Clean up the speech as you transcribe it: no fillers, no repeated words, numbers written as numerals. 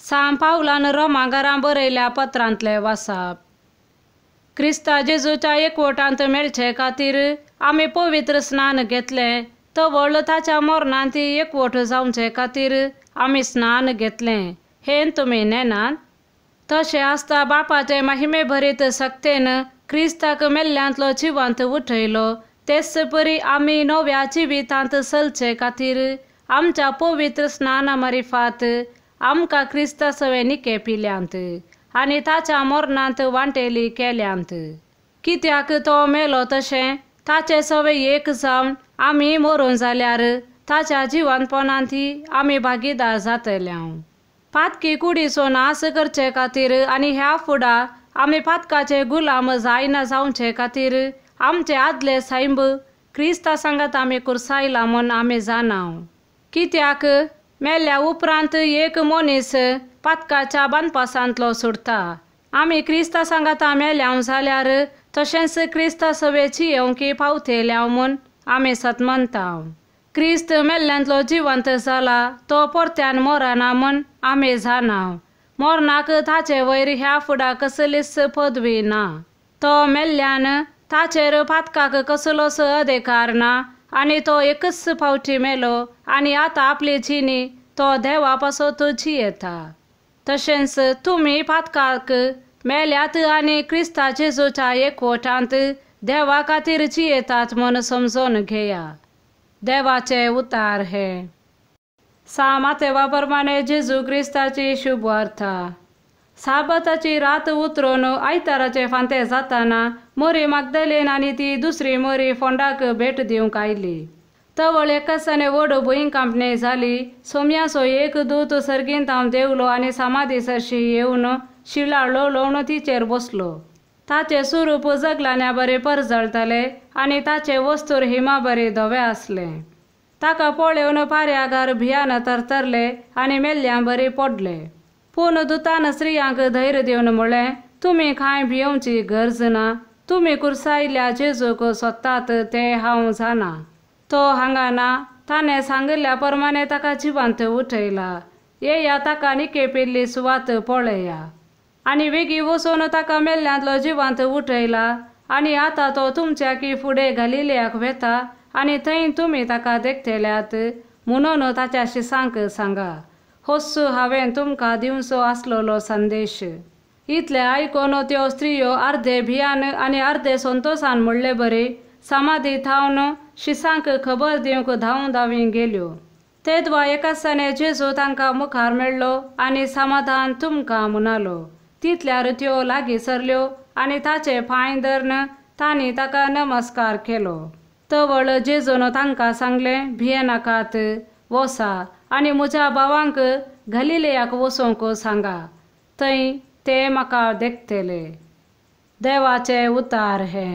सांत पावलान रोमांगारां बरयल्या पत्रांतले वासाप. क्रिस्ता जेजूच्या एकवटांत मेळचे खातीर आमी पवित्र स्नान घेतलें, तवळ ताच्या मरणांत एकवट जावचे खातीर आमी स्नान घेतलें हें तुमी नेनात. तशें आसता बापाचे महिमे भरीत सक्तेन क्रिस्ताक मेल्ल्यांतलो जिवांत उठयलो, तेच परी आमी नव्या जिवितांत चलचे खातीर आमच्या पवित्र स्नाना मारिफात आमकां क्रिस्ता सवें निके पिल्यांत आनी ताच्या मरणांत वांटेली केल्यांत. कित्याक तो मेलो तशें ताचे सवे एक जावन आमी मरून जाल्यार ताच्या जिवनपणांत आमी भागीदार जातले. पातकी कुडीचो नाश करचे खातीर आनी ह्या फुडा आमी पातकाचे गुलाम जायना जावचे खातीर आमचे आदले सैंब क्रिस्ता सांगात आमी कुर्सायला म्हूण आमी जाणाव. कित्याक मेल्या उपरांत एक मनीस पातकाच्या बांदपासांतलो सुटता. आमी क्रिस्ता सांगाता मेल्याव जाल्यार तशेंच क्रिस्ता सवेची येवंकी पावतेल्याव म्हूण आमी सतमनता. क्रिस्त मेल्ल्यांतलो जिवंत जाला, तो परत्यान मरना म्हूण आमी जाणाव. मरणाक ताचे वयर ह्या फुडा कसलीच पदवी ना. तो मेल्ल्यान ताचेर पातकाक कसलोच अधिकार ना आनी तो एकच फावटी मेलो आनी आतां आपली जिणी तो देवा पासत जियेता. तशेंच तुमी पातकाक मेल्यात आनी क्रिस्ता जेजूच्या एकवटांत देवा खातीर जियेतात म्हूण समजून घेया. देवाचे उतार हे. सा मातेवा प्रमाणे जेजू क्रिस्ताची शुभवार्ता. साबाताची रात उतरून आयताराचे फांते जाताना मोरी मागदलेन आनी ती दुसरी मोरी फोंडाक भेट दिवंक आयली. तवळ एकासाने व्हड भुंयकांपणी जाली. सोम्याचो एक दूत सर्गींत हांव देंवलो आनी समाधी सरशी येवन शिळा लोळोवन तिचेर बसलो. ताचे स्वरूप जगलान्या बरे परजळटले आनी ताचे वस्तूर हिमा बरे धवे आसले. ताका पळोवन पाऱ्यागार भियान तरतरले आनी मेल्ल्यां बरी पडले. पूण दुतान स्त्रियांक धैर्य दिवन म्हळें, तुमी कांय भियोवची गरज ना. तुमी कुर्सायल्या जेजूक सोदतात तें हांव जाणा. तो हांगा ना, ताणें सांगिल्ल्या प्रमाणे ताका जिवांत उठयला. येया ताका निके पिल्ली सुवात पळया. आनी वेगीं वचून ताका मेल्ल्यांतलो जिवांत उठयला आनी आतां तो तुमच्या की फुडें गलिलियाक वेता आनी थंय तुमी ताका देखतल्यात म्हणून ताच्या शिसांक सांगा. होस्सू हांवें तुमकां दिवचो आसलेलो संदेश. इतलें आयकून त्यो स्त्रियो अर्दे भियान आनी अर्दे संतोसान म्हणले बरी समाधी थावन शिसांक खबर दिवंक धांव धांवी गेल्यो. तेदवा एकासाने जेजू तांकां मुखार मेळ्ळो आनी समाधान तुमकां म्हणालो. तितल्यार त्यो लागीं सरल्यो आनी ताचे पांय धरून तांणी ताका नमस्कार केलो. तवळ जेजून तांकां सांगलें, भियेनाकात, वसा आनी म्हज्या भावांक गलिलेयाक वचूंक सांगा, थंय ते म्हाका देखतले. देवाचे उतार हे.